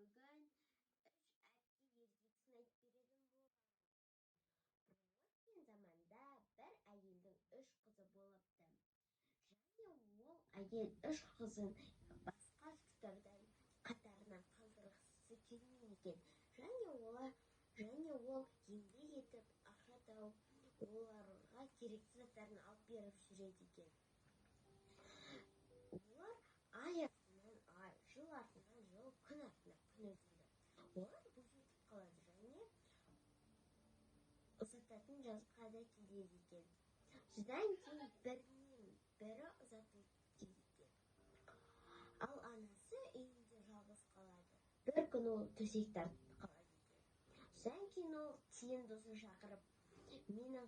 Бүгін үш әпке ертегісін айтып беретін боламын. Бұрынғы өткен заманда бір әйелдің үш қызы болыпты. Және ол әйел үш қызын басқа жұрттардан қатарынан қалдырғысы келмейді екен. Және ол еңбек етіп, ақша тауып, оларға керекті заттарын алып беріп жүреді екен. Олар ай артынан ай, жыл артынан жыл, күн артынан күн өтеді. Олар бойжетіп қалады және ұзататын жасқа да келеді екен. Содан кейін бірінен бірі ұзатылып кетеді екен. Ал анасы үйінде жалғыз қалады. Бір күні ол төсек тартып қалады екен. Содан кейін ол тиін досын шақырып, менің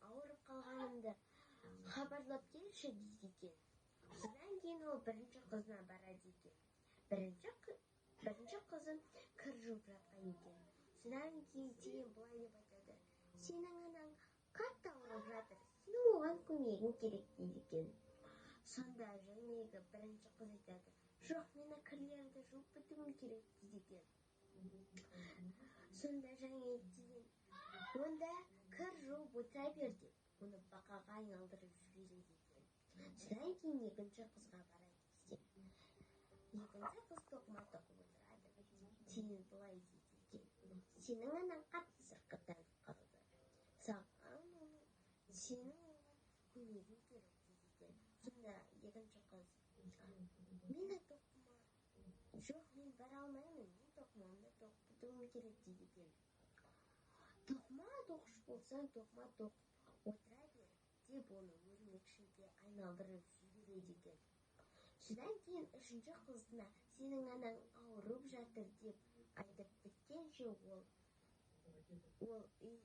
ауырып қалғанымды хабарлап келші дейді екен. Содан кейін ол бірінші қызына барады екен. Бірінші қызы кір жуып жатқан екен. Содан кейін тиін былай деп айтады: сенің анаң қатты ауырып жатыр, сенің оған көмегің керек дейді екен. Сонда жаңағы бірінші қыз айтады: жоқ, мен кірлерді жуып бітуім керек дейді екен. Сонда жаңағы тиін: онда кір жуып отыра бер деп, оны бақаға айналдырып жібереді екен. Содан кейін екінші қызға барады екен. Екінші қыз тоқыма тоқып отырады. Тиін былай дейді екен: сенің анаң қатты сырқаттанып қалды, сенің оған көмегің керек дейді екен. Сонда екінші қыз: мен тоқыма жоқ, мен бара алмаймын, мен тоқымамды тоқып бітуім керек дейді екен. Тоқыма тоқыш болсаң, тоқыма тоқып отыра бер деп, оны өрмекшіге айналдырып жібереді екен. Содан кейін үшінші қызына сенің анаң ауырып жатыр деп айтып біткенше, ол үй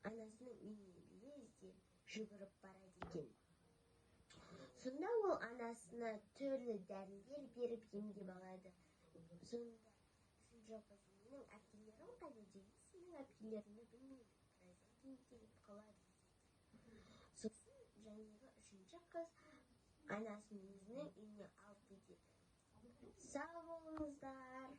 анасының үйіне лезде жүгіріп барады екен. Сонда ол анасына түрлі дәрілер беріп емдеп алады. Сонда үшінші қыз: менің әпкелерім қайда дейді. Сенің әпкелеріңді білмеймін, біраздан кейін келіп қалады дейді. Сосын жаңағы үшінші қыз анасын өзінің үйіне алып кетеді. Сау болыңыздар.